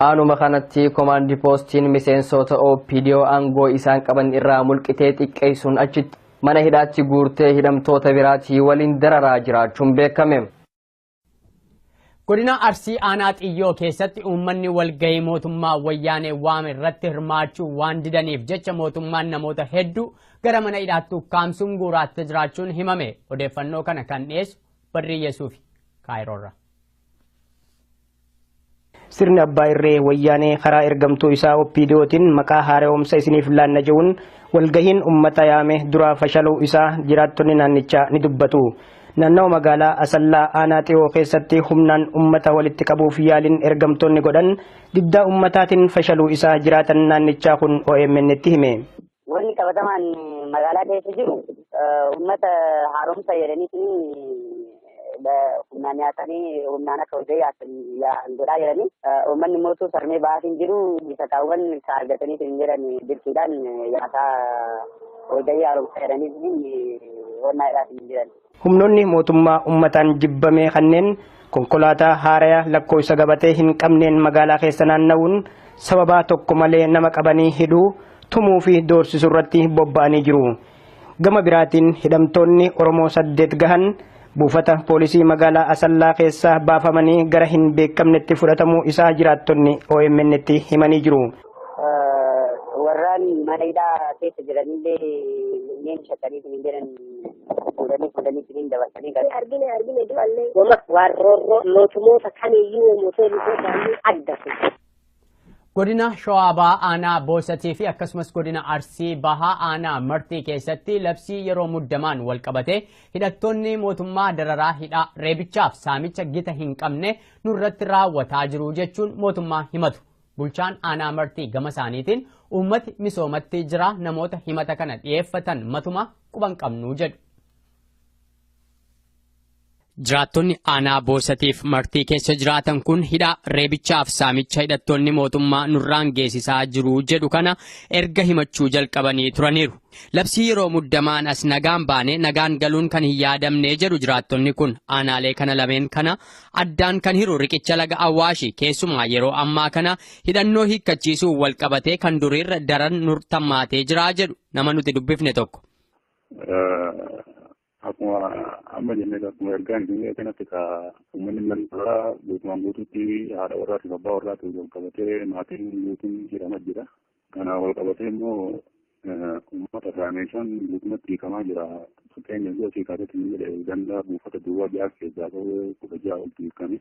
Aanuma kanatti komaandi poostiin miseensota OPDO aangoo isaan qaban irraa mulqitee xiqqeessuun achitti mana hidhaatti guurtee hidhamtoota biraatii waliin dararaa jiraachuun beekame. Godina Arsii aanaa Xiyyoo keessatti uummanni walgahii mootummaa wayyaanee waame irratti hirmaachuu waan didaniif jecha mootummaan namoota hedduu gara mana hidhaatti ukkaamsuun guuraatti jiraachuun himame. Odeeffannoo kana kan dhiyeessu Barrii Yesuufi Kaayiroorraa. Sirni abbaa irree wayyaanee karaa ergamtuu isaa OPDOtiin maqaa haaromsa isiniif laanna jechuun walgahiin uummata yaame duraa fashaluu isaa jiraattonni naannichaa ni dubbatu. Naannoo magaalaa Asallaa aanaa Xiyoo keessatti humnaan uummata walitti qabuuf yaaliin ergamtoonni godhan diddaa uummataatiin fashaluu isaa jiraatan naannichaa kun OMN tti hime. Wanni qabatamaan magaalaa keessa jiru uummata haaromsa jedhaniitiin humnaan nyaatanii humnaan akka hojii yaa'an godhaa jiranii uummanni mootuu sarmee ba'aatiin jiru bisakaawwan ka argatanii hin jedhan dirqiidhaan nyaataa hojii haaromsa jedhanii honnaa jedhaatiin hin jiran. Humnoonni mootummaa uummataan jibbame kanneen konkolaataa haaraya lakkoofsa gabatee hin qabneen magaalaa keessa naanna'uun sababaa tokko malee nama qabanii hidhuu tumuu fi doorsisuu irratti bobba'anii jiru. Gama biraatiin hidhamtoonni Oromoo 8 gahan buufata poolisii magaalaa Asallaa keessaa baafamanii gara hin beekamnetti fudhatamuu isaa jiraattonni OMN tti himanii jiru. Warraan mana hidhaa keessa jiranillee minneen shakkanii hin jiran fuudhanii fuudhanii dabarsanii galu. Argine argine du'allee waan roorroo mootummoota kamiyyuu mootummoota adda. Godina Shawaa Bahaa aanaa Boosatii fi akkasumas godina Arsii Bahaa aanaa Martii keessatti labsii yeroo muddamaan wal qabatee hidhattoonni mootummaa dararaa hidhaa reebichaaf saamicha gita hin qabne nurratti raawwataa jiru jechuun mootummaa himatu. Bulchaan aanaa Martii gama isaaniitiin uummati misoomatti jira namoota himata kana dhiyeeffatan matuma quban qabnu jedhu. Jiraattonni aanaa Boosatiif Martii keessa jiraatan kun hidhaa reebichaaf saamicha hidhattoonni mootummaa nurraan geessisaa jiru jedhu kana erga himachuu jalqabanii turaniiru. Labsii yeroo muddamaan as nagaan baane nagaan galuun kan hin yaadamne jedhu jiraattonni kun aanaalee kana lameen kana addaan kan hiru riqicha laga Awaashi keessumaa yeroo ammaa kana hidhannoo hiikkachiisuu wal qabatee kan duriirra daran nurtammaatee jira jedhu nama nuti dubbifne tokko. Akkuma amma jennee akkuma ergaan isin kanatti ka uummanni lallabaa guutumaan guutuutti haadha warraatiif abbaa warraatiif wal qabatee maatiin guutuun hidhamaa jira. Kana wal qabatee immoo uummata irraa meeshaan guutumatti hiikamaa jira. Fakkeenya yoo hiikatetti ni jedhe ganda buufata duwwaa ja'a keessaa qawwee 16 oltu hiikame.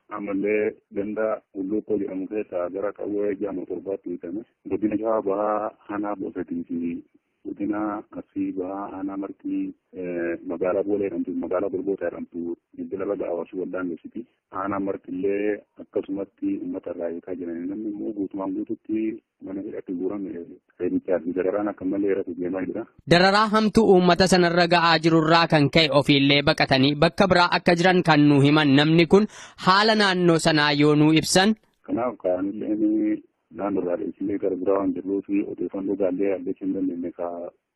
Ammallee ganda Hulluuqoo jedhamu keessaa gara qawwee 6 7tti hiikame. Godina Shawaa Bahaa aanaa Boosatii fi godina Arsii Bahaa aanaa Martii magaalaa Boolee jedhamtu magaalaa Golgoota jedhamtu bilbila laga Awaashii waldaan geessiti. Aanaa Martillee akkasumatti uummata irraa hiikaa jiran namni immoo guutumaan guututti mana hidhatti guurame reebichaa fi dararaan akka malee irratti deemaa jira. Dararaa hamtuu uummata sanarra ga'aa jirurraa kan ka'e ofiillee baqatanii bakka biraa akka jiran kan nu himan namni kun haala naannoo sanaa yoo nu ibsan. Kanaaf kaanillee naannoo irraa dheessinee gara biraa waan jirruu fi odeeffannoo gaallee argachuu hin dandeenye ka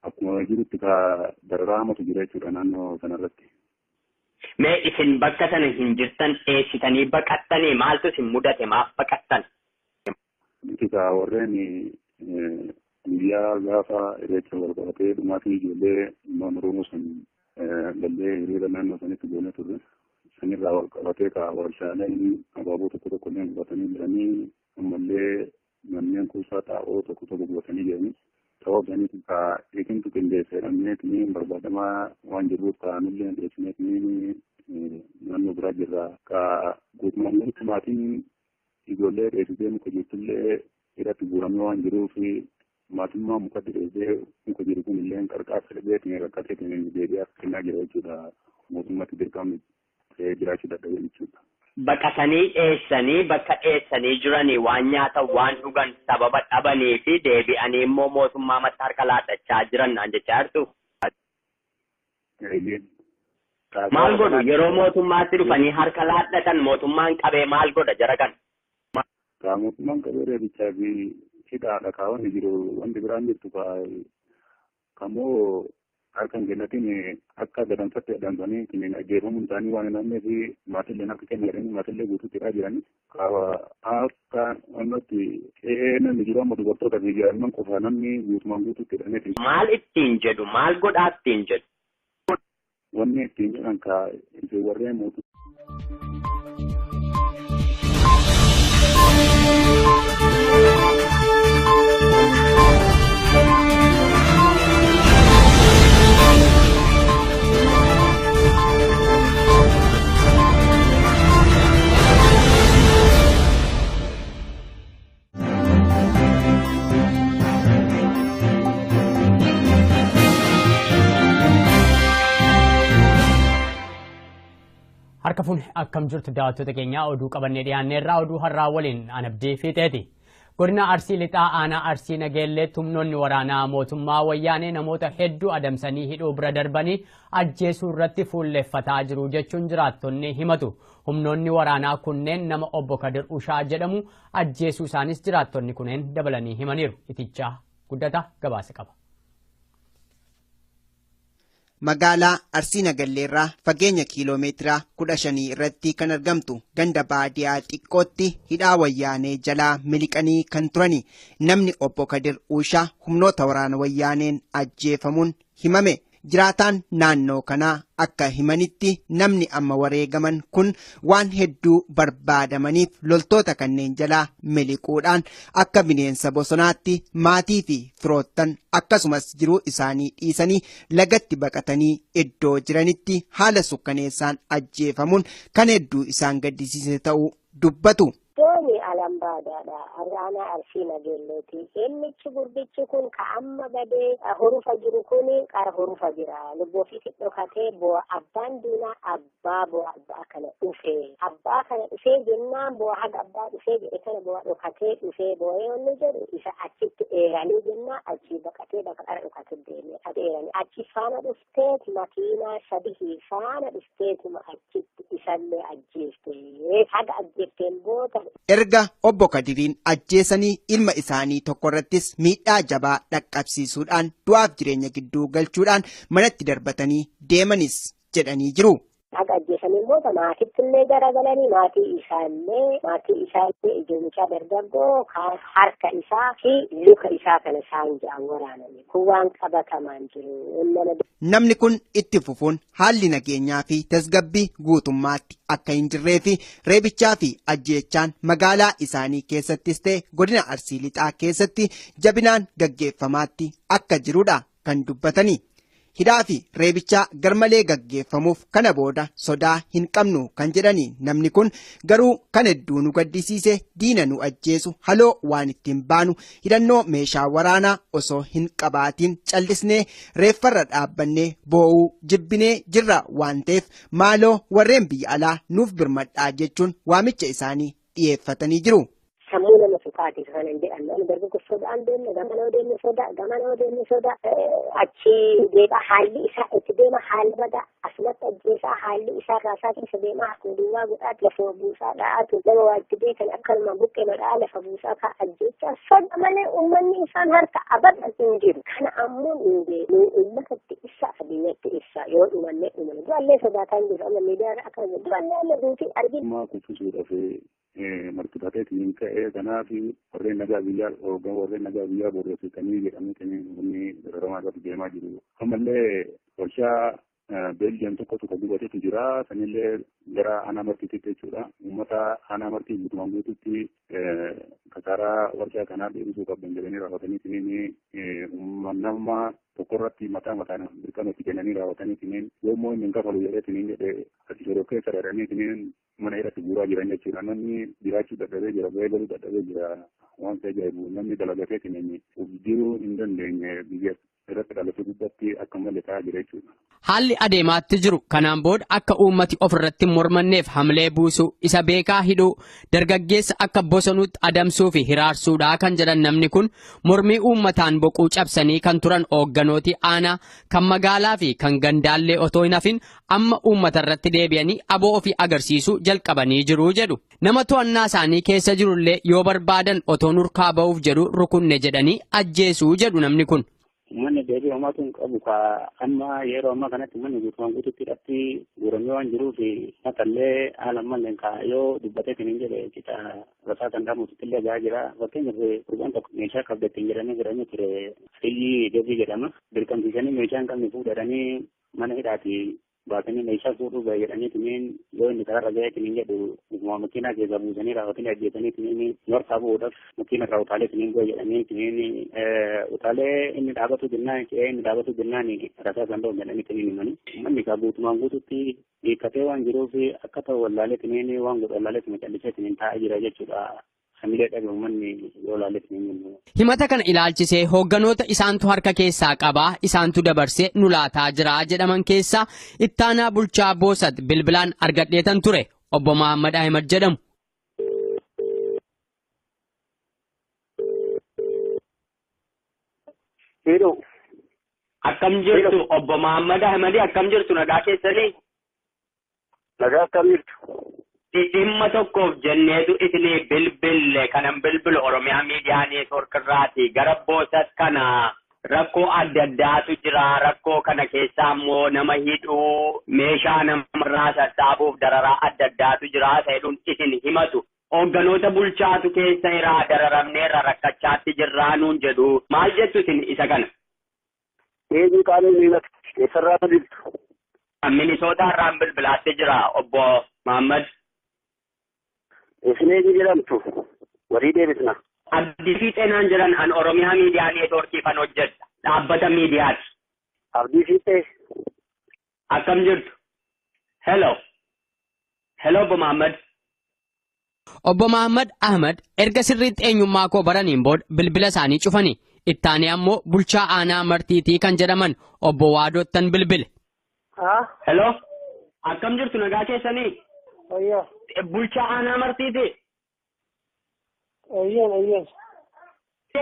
akkuma jirutti ka dararaa hamatu jira jechuudha naannoo sanarratti. Mee isin bakka sana hin jirtan dheessitanii baqattanii maaltu isin mudate maaf baqattan? Nuti ka warreen guyyaa gaafa irreecha wal qabatee dhumaatii ijoollee ilmaan Oromoo san gallee hiriira naannoo sanitti goonee turre. Sanirraa wal qabatee ka warshaaleen abaaboo tokko tokko illee gubatanii jiranii ammallee manneen kuusaa xaa'oo tokko tokko gubatanii jiranii. Sababa saniif ka eegintu qindeesse jedhamneetini barbaadamaa waan jirruuf ka nullee dheessineetini naannoo biraa jirra. Ka guutumaan guututti maatiin ijoollee dheessitee muka jirtullee hidhatti guuramee waan jiruuf maatummaa mukatti dheessee muka jiru kun illee qarqaarsa dhabeetiin rakkateetiin deebi'aa kennaa jira jechuudha. Mootummatti dirqamni ta'ee jiraachuu dadhabee jechuudha. Baqatanii dheessanii bakka dheessanii jiranii waan nyaatan waan dhugan sababa dhabanii fi deebi'anii immoo mootummaa mataa harka laatachaa jiran naan jechaa jirtu. Maal godhu yeroo mootummaatti dhufanii harka laadhatan mootummaan qabee maal godha jara kan? Kaa mootummaan qabee reebichaa fi hidhaadha kaa wanni jiru wanti biraan jirtu kaa kamoo harka hin kennatin akka gadamsatti adamsanii kanneen ajjeefamuun isaanii waan hin hafnee fi maatilleen harka kenna jedhanii maatillee guutuutti hidhaa jiranii. Akka onnatti qe'ee namni jiru amma dubartoota fi daa'imman qofa namni guutumaan guutuutti hidhameeti. Maal ittiin jedhu maal godhaa ittiin jedhu? Wanni ittiin jedhan kaa isin warreen mootummaa. Harka fuune akkam jirtu daawwattoota keenyaa oduu qabannee dhiyaanneerraa oduu har'aa waliin Anabdii Fiixeeti. Godina Arsii Lixaa aanaa Arsii Nageelleetti humnoonni waraanaa mootummaa wayyaanee namoota hedduu adamsanii hidhuu bira darbanii ajjeesuu irratti fuulleffataa jiru jechuun jiraattonni himatu. Humnoonni waraanaa kunneen nama obbo Kadir Ushaa jedhamu ajjeesuu isaanis jiraattonni kunneen dabalanii himaniiru. Itichaa Guddata gabaasa qaba. Magaalaa Arsii Nagalleerraa fageenya kiiloomeetira 15 irratti kan argamtu ganda baadiyaa xiqqootti hidhaa wayyaanee jalaa miliqanii kan turani namni obbo Kadir Ushaa humnoota waraana wayyaaneen ajjeefamuun himame. Jiraataan naannoo kanaa akka himanitti namni amma wareegaman kun waan hedduu barbaadamaniif loltoota kanneen jalaa miliquudhaan akka bineensa bosonaatti maatii fi firoottan akkasumas jiruu isaanii dhiisanii lagatti baqatanii iddoo jiranitti haala sukkaneessaan ajjeefamuun kan hedduu isaan gaddisiise ta'uu dubbatu. Iddoon Alam Baadaadha. Aanaa Arsii Nageellooti. Innichi gurbichi kun ka amma badee hurufa jiru kun qara hurufa jira. Lubbuu ofiitti dhokatee bu'a abbaan duunaa abbaa bu'a abbaa kana dhufee. Abbaa kana dhufee jennaan bu'a haga abbaa dhufee jedhe kana bu'a dhokatee dhufee bu'ee wanni jedhu isa achitti eeranii jennaan achii baqatee bakka qara dhokatee deemee eeranii. Achi faana dhufteet makiinaa sadii faana dhufteetuma achitti isallee ajjeeftee haga ajjeefteen booda. Erga obbo Kadiriin ajjeesanii ilma isaanii tokko irrattis miidhaa jabaa dhaqqabsiisuudhaan du'aaf jireenya gidduu galchuudhaan manatti darbatanii deemanis jedhanii jiru. Haga ajjeesaniin booda maatitti illee garagalanii maatii isaallee ijoollichaa dargaggoo harka isaa fi luka isaa kana isaan ja'an waraananii kun waan qabatamaan jiru. Namni kun itti fufuun haalli nageenyaa fi tasgabbii guutummaatti akka hin jirree fi reebichaa fi ajjeechaan magaalaa isaanii keessattis ta'e godina Arsii Lixaa keessatti jabinaan gaggeeffamaatti akka jirudha kan dubbatani. Hidhaa fi reebichaa garmalee gaggeeffamuuf kana booda sodaa hin qabnu kan jedhani namni kun garuu kan hedduu nu gaddisiise diina nu ajjeesu haloo waan ittiin baanu hidhannoo meeshaa waraanaa osoo hin qabaatiin callisnee reeffarra dhaabbannee boo'uu jibbinee jirra waan ta'eef maaloo warreen biyya alaa nuuf birmadhaa jechuun waamicha isaanii dhiyeeffatanii jiru. Sammuu nama suqaati kanan jedhan ani dargaggoo sodaan deemne gamana deemne sodaa gamana deemne sodaa achi deema haalli isaa itti deema haalli badaa asumatti ajjeesaa haalli isaa raasaa keessa deema akkuma duwwaa godhaa lafa buusaa dha'aatu nama waa itti beekan akkanuma buqqee madhaa lafa buusaa kaa ajjeechaa soda malee uummanni isaan harka abadan hin jiru. Kana ammoo nu uummatatti ibsa addunyatti ibsa yoo dhumanne dhumanne du'allee sodaataa hin jiru amma miidiyaa akkana du'allee amma duutii arginu. Amma kuffisuudhaaf martifateetiin ka'ee kanaaf warreen nagaa biyyaa hoogan warreen nagaa biyyaa borroofitanii jedhamee inni dararamaa irratti deemaa jiru. Ammallee warshaa Beeljiyan tokkotu kan gubatetu jira. Sanillee gara aanaa martiitti jechuudha. Uummata aanaa martii guutumaan guututti kasaaraa warshaa kanaa deebisuu qabdan jedhanii raawwatanii nama tokkorratti mataa mataan dirqama itti kennanii raawwatanii yommuu inni hin kafalu jedhee jedhee ati shoroo keessa jedhanii mana irratti guuraa jiran jechuudha. Namni jiraachuu dadhabee jira, ba'ee galuu dadhabee jira. Waan ta'e ajaa'ibu namni dalagatee of jiruu hin dandeenye biyya irratti dhalate guddatti akka malee ta'aa jira jechuudha. Haalli adeemaatti jiru kanaan booda akka uummati ofirratti mormanneef hamlee buusuu isa beekaa hidhuu dargaggeessa akka bosonuutti adamsuu fi hiraarsuudhaa kan jedhan namni kun mormii uummataan boquu cabsanii kan turan hoogganooti aanaa kan magaalaa fi kan gandaallee otoo hin hafin amma uummata irratti deebi'anii aboo ofii agarsiisuu jalqabanii jiru jedhu. Nama to'annaa isaanii keessa jirullee yoo barbaadan otoo nurkaa ba'uuf jedhu rukunne jedhanii ajjeesuu jedhu namni kun. Uummanni deebii homaatu hin qabu ka amma yeroo ammaa kanatti uummanni guutumaan guututti hidhatti guuramee waan jiruuf matallee haala malleen ka yoo dubbatee hin jedhe qixa rasaa kan dhaamututti illee gahaa jira. Fakkeenyaaf gurbaan tokko meeshaa qabda ittiin jedhamee jedhamee ture Aliyyi Gabbii jedhama. Dirqamsiisanii meeshaa hin qabne fuudhanii mana hidhaati baasanii meeshaa fuudhuu gahe jedhanii tiniin yoo inni karaarra gahee tiniin jedhu makiinaa keessaa buusanii raawwatanii ajjeesanii tiniin norsaa bu'uudhaaf makiina irraa utaalee tiniin bu'e jedhanii tiniin utaalee inni dhaabatu jennaan ce'ee inni dhaabatu jennaan rasaa san dhoohu jedhanii tiniin himanii. Manni kaa guutumaan guututti hiikkatee waan jiruuf akka ta'u wallaalee tiniin waan godhu wallaalee tuma callisee tiniin taa'aa jira jechuudha. Himata kana ilaalchisee hoogganoota isaantu harka keessaa qabaa isaantu dabarsee nu laataa jira jedhaman keessaa ittaanaa bulchaa Boosat bilbilaan argadheetan ture obbo Mahammad Ahimad jedhamu. Akkam jirtu obbo Mahammad Ahimad akkam jirtu nagaa keessanii? Nagaa akkam jirtu? Dhimma tokkoof jenneetu isinii bilbille kanan bilbilu Oromiyaa Miidiyaa Neetwoork irraati. Gara Boosat kana rakkoo adda addaatu jira. Rakkoo kana keessaa immoo nama hidhuu, meeshaa namarraa sassaabuuf dararaa adda addaatu jira. Ta'edhuun isin himatu. Hoogganoota bulchaatu keessa irraa dararamneerra rakkachaatti jirraa nuun jedhu. Maal jettu isin isa kana? Eenyu qaamni himatu? Eessarraa bilbiltu? Minisootaa irraan bilbilaatti jira obbo Mahammad. Isin eenyu jedhamtu? Walii deebisna. Abdii Fiixee naan jedhan an Oromiyaa Miidiyaa Neetwoorkiif an hojjedha. Dhaabbata miidiyaati. Abdii Fiixee. Akkam jirtu? Hello. Hello obbo Mahammad. Obbo Mahammad Ahmad erga sirriitti eenyummaa koo baraniin booda bilbila isaanii cufani. Ittaanii ammoo bulchaa aanaa Martiitii kan jedhaman obbo Waadoottan bilbile. Hello. Akkam jirtu nagaa keessanii? Bulchaa aanaa Martiiti. Eeyyeen.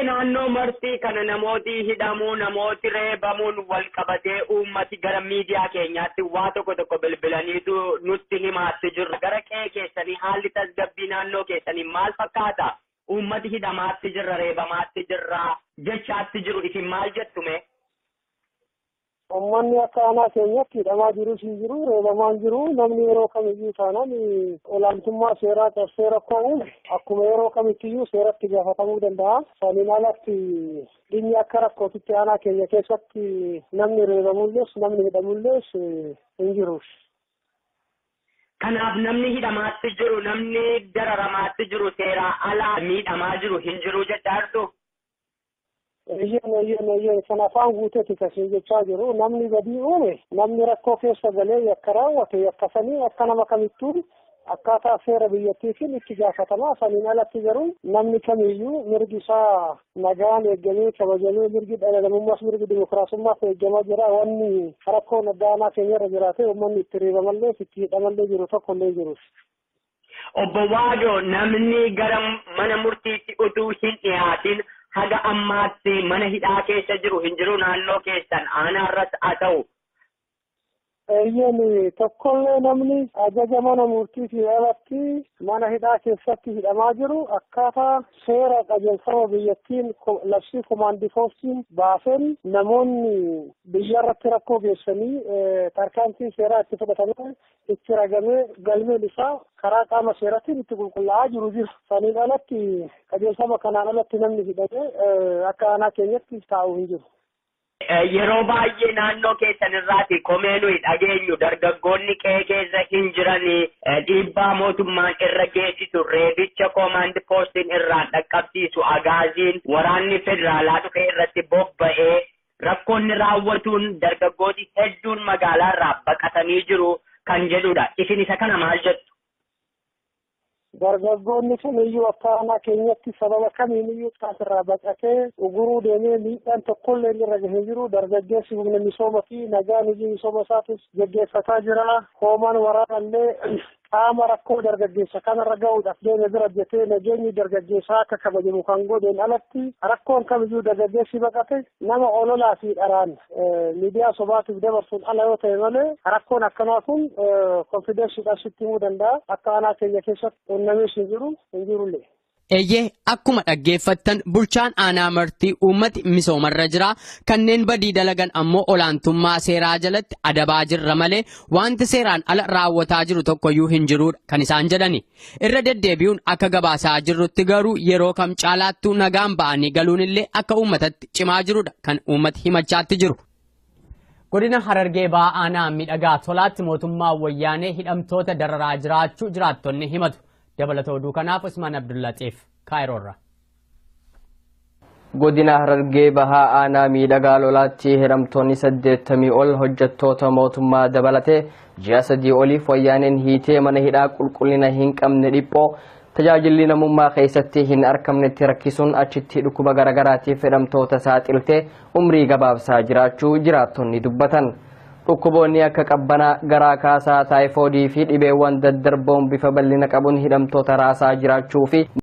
Naannoo Martii kana namooti hidhamuu, namooti reebamuun wal qabatee uummati gara miidiyaa keenyaatti waa tokko tokko bilbilaniitu nutti himaatti jirra. Gara qe'ee keessanii haalli tasgabbii naannoo keessanii maal fakkaata? Uummati hidhamaatti jirra, reebamaatti jirra, jechaatti jiru isin maal jettume? Uummanni akka aanaa keenyatti hidhamaa jirus hin jiru, reebamaa hin jiru. Namni yeroo kamiyyuu taanaan olaantummaa seeraa cabsee rakkoo uume akkuma yeroo kamittiyyuu seeratti gaafatamuu danda'a. Saniin alatti dhimmi akka rakkootitti aanaa keenya keessatti namni reebamullees namni hidhamullees hin jiru. Kanaaf namni hidhamaatti jiru, namni dararamaatti jiru, seeraa alaa miidhamaa jiru hin jiru jechaa jirtu. Eeyyeen kan afaan guuteeti kasiin jechaa jiru. Namni badii uume, namni rakkoo keessa galee yakka raawwate yakkasanii akka nama kamittuu akkaataa seera biyyattiitiin itti gaafatama. Saniin alatti garuu namni kamiyyuu mirgi isaa nagaan eegamee kabajamee mirgi dhala namummaas mirgi dimokiraasummaas eegamaa jira. Wanni rakkoon adda aanaa keenyarra jiraate uummanni itti reebamallee itti hidhamallee jiru tokkollee jiru. Obbo Waadoo, namni gara mana murtiitti utuu hin dhiyaatin haga ammaatti mana hidhaa keessa jiru hin jiru naannoo keessan aanaarras haa ta'u. Eeyyeen tokkollee namni ajaja mana murtiitiin alatti mana hidhaa keessatti hidhamaa jiru akkaataa seera qajeelfama biyyattiin labsii komaandii poostiin baaseen namoonni biyyarratti rakkoo geessanii tarkaanfiin seeraa itti fudhatamee itti ragamee galmeen isaa karaa qaama seeratiin itti qulqullaa'aa jiru jira. Saniin alatti qajeelfama kanaan alatti namni hidhamee akka aanaa keenyatti taa'u hin jiru. Yeroo baay'ee naannoo keessan irraati komee nuyi dhageenyu dargaggoonni qe'ee keessa hin jiranii dhiibbaa mootummaan irra geessisu reebicha koomaand poostiin irraan dhaqqabsiisu agaaziin waraanni federaalaa dhufee irratti bobba'ee rakkoonni raawwatuun dargaggooti hedduun magaalaa irraa baqatanii jiru kan jedhudha. Isin isa kana maal jettu? Dargaggoonni kamiyyuu akka aanaa keenyatti sababa kamiiniyyuu asirraa baqatee uguruu deemee miidhaan tokkollee irra gahee jiru. Dargaggeessi humna misooma fi nagaan hojii misooma isaatis geggeeffataa jira. Hoomaan waraanallee qaama rakkoo dargaggeessa kanarra gahuudhaaf deeme bira jetee nageenyi dargaggeessaa akka kabajamu kan godheen alatti rakkoon kamiyyuu dargaggeessi baqate nama ololaa fi dharaan miidiyaa sobaatiif dabarsuun ala yoo ta'e malee rakkoon akkanaa kun konfidensiidhaan sitti himuu danda'a. Akka aanaa keenya keessatti qunnamees hin jiru hin jirullee. Eeyyee akkuma dhaggeeffattan bulchaan aanaa Martii uummati misoomarra jira. Kanneen badii dalagan ammoo olaantummaa seeraa jalatti adabaa jirra malee wanti seeraan ala raawwataa jiru tokkoyyuu hin jirudha kan isaan jedhani. Irra deddeebi'uun akka gabaasaa jirrutti garuu yeroo kam caalaattuu nagaan ba'anii galuun illee akka uummatatti cimaa jirudha kan uummati himachaatti jiru. Godina Harargee Bahaa aanaa miidhagaa tolaatti mootummaa wayyaanee hidhamtoota dararaa jiraachuu jiraattonni himatu. Dabalata oduu kanaaf Usmaan Abdullaxiif Kaayiroorra. Godina Harargee Bahaa aanaa miidhagaa lolaatti hidhamtoonni 80 ol hojjettoota mootummaa dabalatee ji'a 3 oliif wayyaaneen hiitee mana hidhaa qulqullina hin qabne dhiphoo tajaajilli namummaa keessatti hin argamnetti rakkisuun achitti dhukkuba garaagaraatiif hidhamtoota saaxiltee umrii gabaabsaa jiraachuu jiraattonni dubbatan. Dhukkuboonni akka qabbanaa, garaa kaasaa, taayifoodii fi dhibeewwan daddarboon bifa bal'ina qabuun hidhamtoota raasaa jiraachuu fi